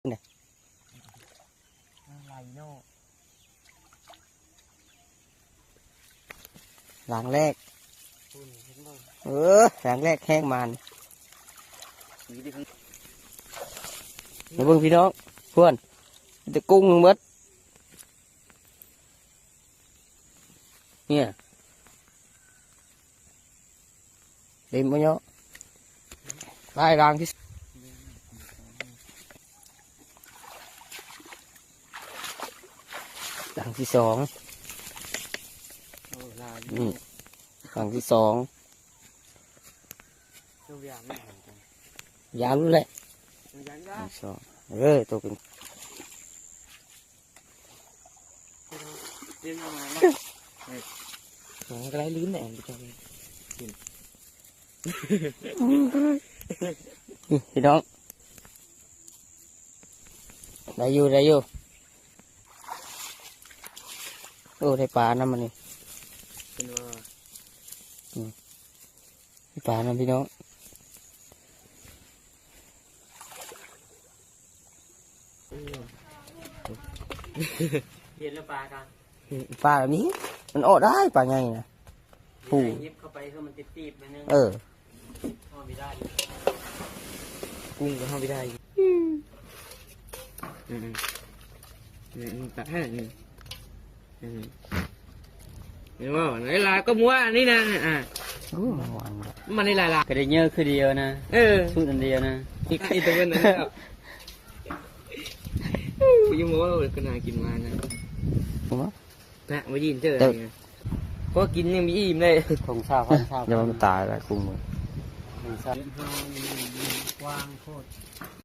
ນີ້ ໄຫຼເນາະ ລາງແລກ ເອີ ລາງແລກແຮງມານ ມາເບິ່ງພີ່ນ້ອງ ພວນ ມີແຕ່ກຸ້ງທັງໝົດ ເນີ້ຍ ເຕັມບໍ່ເນາະ ໄປລາງທີ່ ຫຼັງທີ່ສອງ ໂອ້ ຫຼາຍຢູ່ ນີ້ ຫຼັງທີ່ສອງ ເຈົ້າຢາມ ຢາມແຫຼະ ຢາມ ຫຼັງສອງ ເອີ ໂຕເປັນ ເປັນຫຍັງມາເນາະ ເອີ ມັນກໍໄດ້ລື່ນແຫຼະ ພີ່ນ້ອງ ໄດ້ຢູ່ ໄດ້ຢູ່ ໂອ້ ໄດ້ປານຳອັນນີ້ ເປັນວ່າ ອືມ ໄດ້ປານຳພີ່ນ້ອງ ເຫັນແລ້ວປາກະ ປາແບບນີ້ ມັນອອກໄດ້ ປາໃຫຍ່ນະ ຜູ້ ຍິບເຂົ້າໄປຄືມັນຕິດຕີບໜ້ອຍໜຶ່ງ ເອີ ເຮົາບໍ່ໄດ້ ກຸ້ງກໍເຮົາບໍ່ໄດ້ ອືມ ອືມ ອືມ ອືມ ຕັດໃຫ້ ອືມ ເຫັນບໍ່ ຫຼາຍໆ ກໍມົວອັນນີ້ນະ ອ່າ ໂອ້ ມັນຫວານ ມັນຫຼາຍໆ ກໍໄດ້ເຍີຄືດຽວນະ ເອີ ສູດອັນດຽວນະ ອີກຕົວໜຶ່ງ ຢູ່ໝໍກໍໜ້າກິນຫວານນະ ບໍ່ ນະ ບໍ່ຍິນເຈີ ເອີ ນີ້ນະ ພໍກິນຍັງບໍ່ອີ່ມເລີຍ ຂອງຊາວພັນຊາວພັນ ຢ່າວ່າມັນຕາຍລະກຸ້ງ ຂອງຊາວ ເຮົານີ້ກວ້າງໂພດ